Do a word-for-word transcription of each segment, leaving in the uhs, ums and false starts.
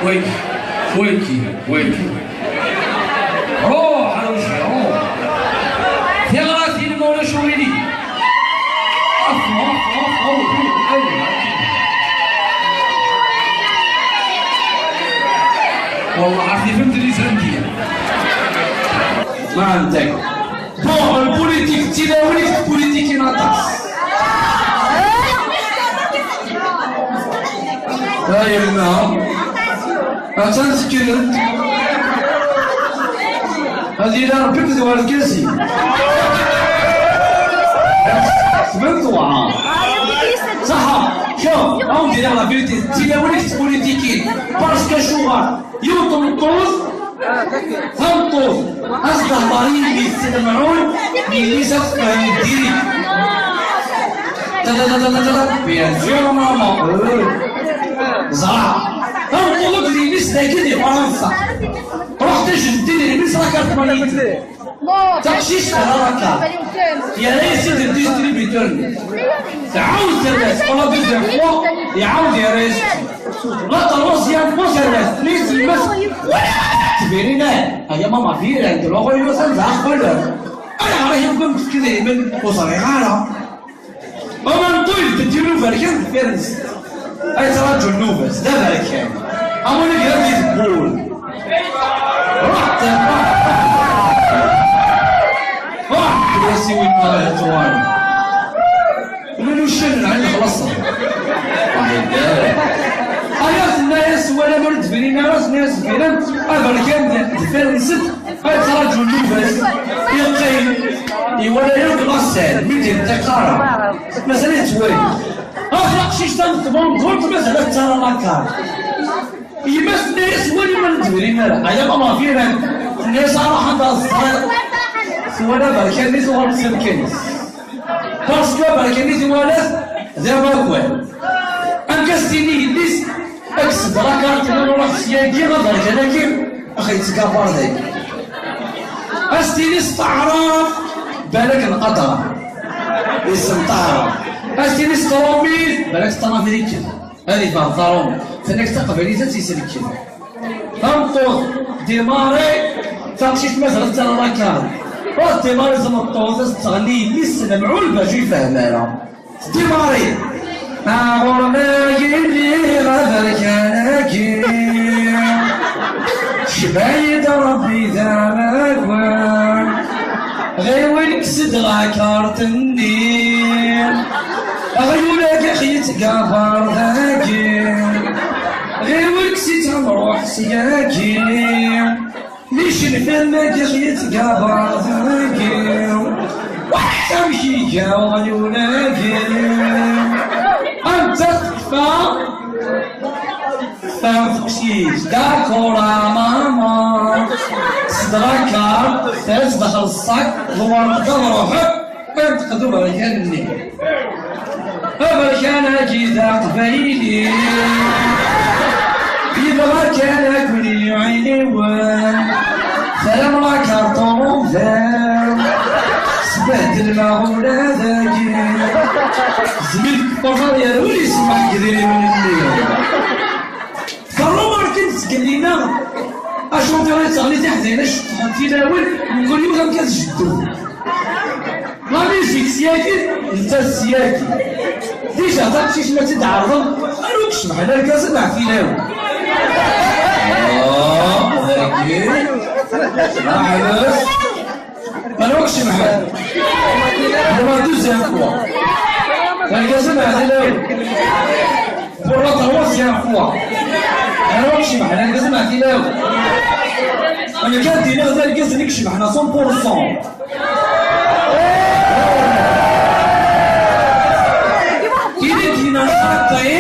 Waki, waki, waki. Ruḥ, a wejha, ruḥ. Tiɣratin ma ulac ur ili. Afwa, afwa, afwa, afwa. Wallah, ɛerf-ifen-d les Indiens. Ma ɛendek. Bon, lpulitik d tilawin i tettpulitikint aṭas. Ay, yemma. Attan tekren. Ad yili Rebbi d wargaz-im. Tban tewɛer. Ṣaḥa, kemm, ad wen-d-iniɣ la vérité, d tilawin i tettpulitikint. Parce que acuɣer? Yiwet n tmeṭṭut, tameṭṭut, ad s-tehder i yelli-s s lemɛun, yelli-s ad tefhem diri. Ta, ta, ta, ta, ta, ta, ta. Bien sûr, maman. Euh. Ẓra. Tameṭṭut akked yelli-s dagi di Fransa. Ruḥ tajent idrimen s la carte monétaire. Taqcict terra la carte. Yerra-yas-id ldistributeur-nni. Tɛawed terra-yas, pour la deuxième fois, iɛawed yerra-yas-id. La troisième fois terra-yas, mi s-yemma-s, wala tbirin-a. Aya mama, viren, d loxo-inu, tanza, aqbel. Ayɣer i yi-tewwim deg idrimen? Ur ẓriɣ ara. Aman ṭul, teddi n uberkan deffir-nsen. Ay ttṛaǧu nnuba-s, d aberkan. Aman i yella di tewwurt. Ruḥ, ruḥ, ruḥ. Ruḥ, fell-as i win ara yettwali. Llan uccanen ɛni xlaṣen. Aya tenna-yas, wala ma ur d-bnin ara, tenna-yas bnin, aberkan d-, deffir-nsent, ad ttṛaǧun nnuba-s. Yeqqim, iwala yakk laṣel, mi d-yenṭiq ara. Mazal yettwali. Ah, taqcict-a n tbandult, mazal ad tara la carte. Yemma-s tenna-yas, wali ma ur d-bnin ara. Aya ma ma firan. Tenna-yas, ruḥ anda ẓẓar. Twala aberkan-nni tuɣal s amkan-is. Parce que aberkan-nni twala-t d amakar. Amek as-tini yelli-s, kkes-d la carte-nni, ruḥ syagi, aberkan-agi, ax yettgabar dagi. As-tini s taɛrabt, balak nqadra. Isem taɛrabt. As-tini s trumit, balak d tamafrikan. Ad ifeɣ taṛumit. Tenna-k taqbaylit ad tt-isellken. Tameṭṭut, démarrer, taqcict mazal ad terr la carte. Ur démarrer tmeṭṭut, ad tettɣenni yelli-s s lemɛun bac ur yefhem ara. Démarrer. Aɣur ma yelli aberkan-agi, cba-yi-d Rebbi d amakar. Ɣiwel kkes-d la carte-nni. Aɣyul-agi ax yettgabar dagi. Ɣiwel kkes-itt ad nruḥ syagi. Mi cenfan-agi ax yettgabar dagi. Waḥt amek iga uɣyul-agi. Anta tekfa? Tafekcit, d'accord a mama. S la carte, ters daxel ṣṣak, ḍewwer-d ad ruḥen, ad teqdem aberkan-nni. Aberkan-agi d aqbayli, yebɣa kan ad ken-iɛiwen. Terram la carte en l'envers, sbehdlem-aɣ ula dagi. Zmir tfeṛṛer yerwel isemmeḥ deg idrimen-nni. Ferru akken zgelli-nneɣ, acunṭiḍ yettɣelli tiḥdayin, aceṭṭḥen tilawin, mkul yiwet amek ad jeddu. La musique syagi, nettat syagi. Déjà, taqcict ma tt-id-ɛerḍen, anwa i icebḥen, argaz neɣ tilawin? Ah, dagi. Aḥbes. Anwa i icebḥen? Pour la deuxième fois. Argaz neɣ tilawin? Pour la troisième fois. Anwa i icebḥen, argaz neɣ tilawin? Nekk ad d-iniɣ d argaz-nni i icebḥen à cent pour cent. Tili d-yenna xaṭi,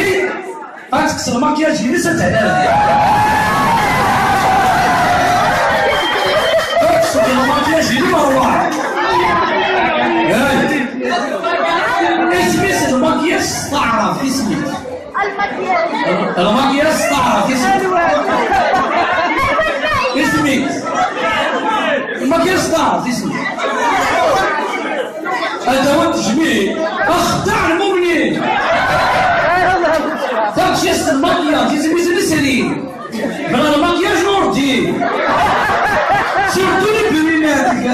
ad tekkes lmakyaj-ines ad tehlal. Ad tekkes lmakyaj-ines merwa. Isem-is lmakyaj s taɛrabt, isem-is. Lmakyaj s taɛrabt, isem-is. Isem-is. Lmakyaj s taɛrabt, isem-is. Ad d-tawiḍ tejmilt, axeddaɛ lmumnin. Tamcict n lmakyaj, isem-is Nesrin.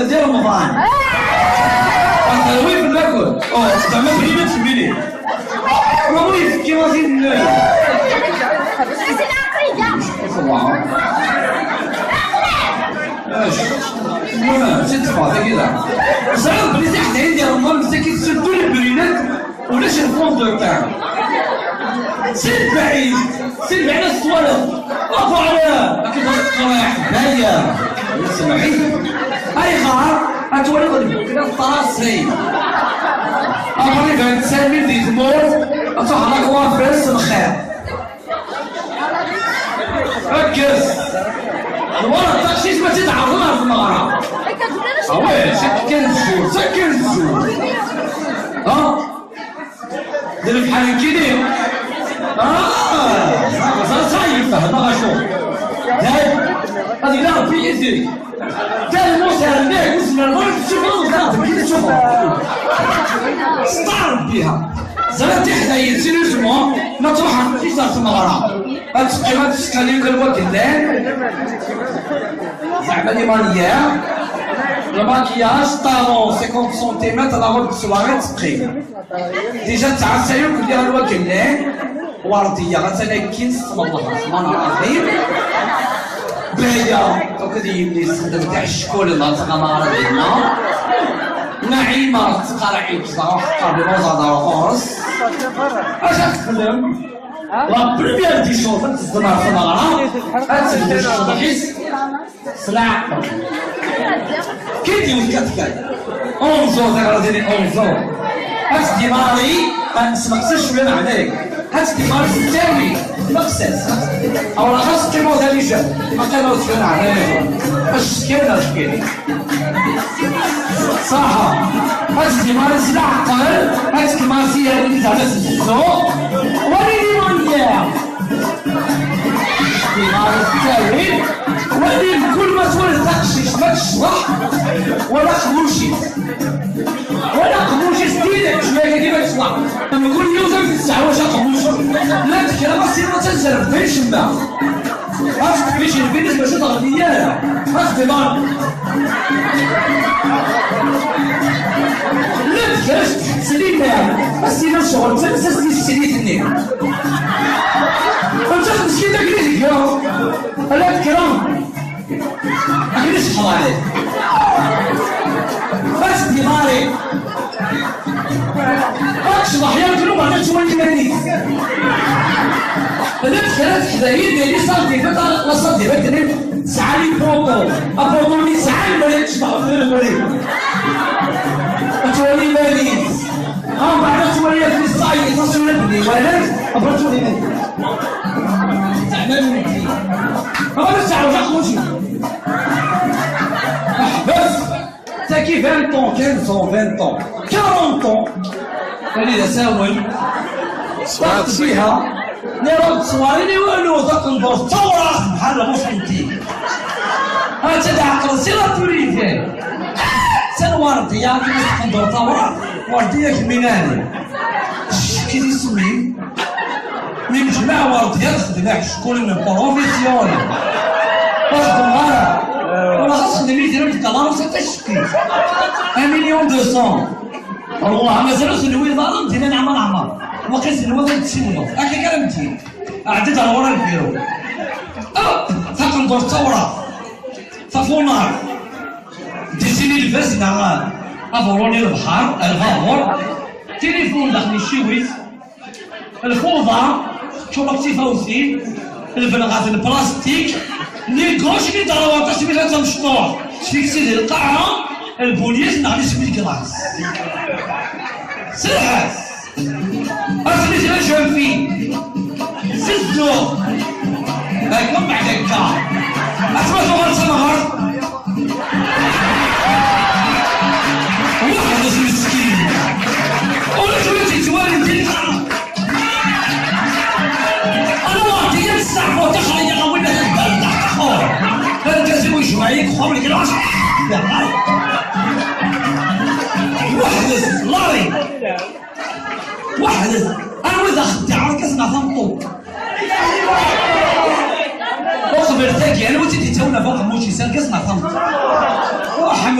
Di Remḍan. Terwi fell-akent. Oh, zeɛma bɣiɣ ad temmini. Ma ur yefki ad yemmel. Acu? Wala, si tteffeɣ tagi da. Ẓriɣ belli tiḥdayin di Remḍan msakit tteddu lebrinat. Ulac lfond de camp. Si lbeɛid, si lbeɛid ad twalaḍ. Aṭu ɛla, akken ad teqreḥ, daya. Semɛi. Ayɣer? Ad twaliḍ lbukla teṭṭerasi. Amer iban Sami di tmurt, ad truḥeḍ ak wafes lxir. Kkes. Nwala taqcict ma tt-id-ɛerḍen ɣer tmeɣra. Ah ouais, c'est quinze jours, c'est quinze jours. Ha? D lefḥal nekkini. Ah, ça, ça, ça y est, fehmeɣ acu. Day, ad yili Rebbi yid-k. Tellement c'est un mec, ur tezmireḍ ara ad tessufɣeḍ, d Rebbi i tessufɣeḍ. Star Rebbi, ha. Ẓriɣ tiḥdayin, sérieusement, ma truḥ aqcict ɣer tmeɣra. Ad teqqim, ad teskanin kan wak llan. Zeɛma les manières. Le maquillage, talon, cinquante centimètres, la robe de soirée, teqqim. Déjà tesɛa sayuk lliɣ lwakellay. Werdiya atan akkin s tmeḍleɣ ṛaḥman ṛaḥim. Baya akked yelli-s xedment iḥeckulen ɣer tɣamara dinna. Naɛima tettqarɛi-d ẓer ḥeqqer di uẓaḍar ɣur-s. Acu ad txedem? La première des choses ad tezdem ɣer tmeɣra, ad tebdu tecceḍ-is. S leɛqel. Kif yewwet kat kat. Onze ans, ɣer din onze ans. Ad tdimari, ad nesmeqsa cwiya n ɛnay. Ad tdimari s ttawi, meqsas. Awra xas qqimeɣ d alijan. Ma qqimeɣ d cwiya n ɛnay. Acekkan, acekkan. Ṣaḥa. Ad tdimari s leɛqel. Ad tdimari s yari, zeɛma s zzuq. Wali liman. Iɣar ttawil, wali mkul ma twaliḍ taqcict ma tecḍeḥ, wala aqbuc-is. Wala aqbuc-is, d tidet, cwiya dima tecḍeḥ. Mkul yiwet am tesseḥwaǧ aqbuc. Llant kra ma ssirent ad tazref d acemma. Ɣas teqbic lbilis mačči teɣli ara. Ɣas d iḍan. Llant kra s tḥettlinar. As-tina ccɣel d tamsast tis srid-nni. Anta tmeskint akken i tga? Ala tekra. Akken i tecxer ɛlayk. Ad teddi Mari. Ad tecḍeḥ yakk luɣa ad twali iman-is. Llant kra teḥdayin di lisantibat, lasantibat-nni tesɛa les photos. Aphoto-nni tesɛa lemri, tecḍeḥ ɣef lemri. Ad twali iman-is. Ah, بعد شوية في الصعيد، تصير ابني ولد، أبرد لي. تعمل ولدي. ما بدك تعرف أخوتي. بس. تاكي vingt ans، quinze ans، vingt ans، quarante ans. اللي يساوي. صواب فيها. نيرو تصواري لي والو، ذاك ندور ثورة، بحال غوش انتي. هانت تعقل سي لا بوريفي. سي الوردية، كي ندور ثورة. وردية كميناني. شكي دي سمين. من جماعة وردية تخدم شكون من بروفيسيون. واش دمارة؟ ولا خاص خدمي يديروا لك كلام سي تشكي. Un million deux cents. والله مازال خلوي البالون دينا نعمل عمر. وقيت الوضع تسيبوا. هكا كلام جديد. عديت على ورا البيرو. أه، تقدر تصورها. صافونار. ديسيني الفاس مع افوروني البحر، الفابور. تليفون داخل الشيويت. الخوضة، شومك تيفاوسي. البنغات البلاستيك. نيكوش كي دار وانت سميتها تمشطوح. سفيك سيدي القاعة. البوليس نعلي سميك راس. سرحت. أصلي جا جون في زدو. هاكم بعد هكا. أسمع شو غلط سمهر. واحد اسمه مسكين. ولا شو يجي توالي ديك. أنا واحد ينسى وتخرج أقول لك البلد أخور. هذا كان يسوي شوية خور الجراش. واحد لاري. واحد. أنا وإذا أخذت عرض كاس مع ثمطو. أخبر تاكي، أنا وتدي تونا فوق موشي سال كاس مع ثمطو. وحم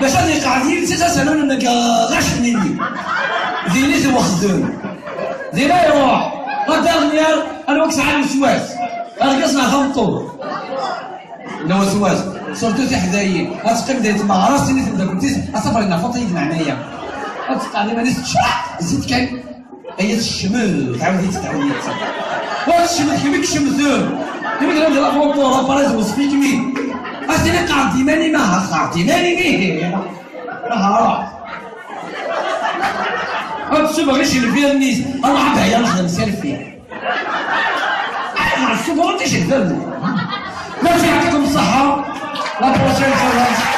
Bac ad iqeɛɛed yiles-is asalun n ɣac-nni. Din i t-wexden. Din ay iruḥ. La dernière, anwa i yesɛan leswas? Argaz neɣ tameṭṭut? Lwaswas. Surtout tiḥdayin. Ad teqqim di tmeɣra, s tin i tmeddakelt-is, ad tafeɣ yenna Faṭi d meɛnaya. Ad teqqar iman-is tecreḥ, zzit kan. Ay tecmed, tɛawed-itt, tɛawed-itt. Ur tecmed, kemm i icemten. Kemm i d la photo, la paresse, weṣfik mi. Ad tini qeɛɛed iman-im, aha, qeɛɛed iman-im, ihi. Aha, ruḥ. Ad tsubeɣ icelfiren-is, ruḥ ad d-heyya nexdem selfie. Ayɣer tsubeɣ icelfiren? Merci, يعطيكم الصحة. La prochaine fois.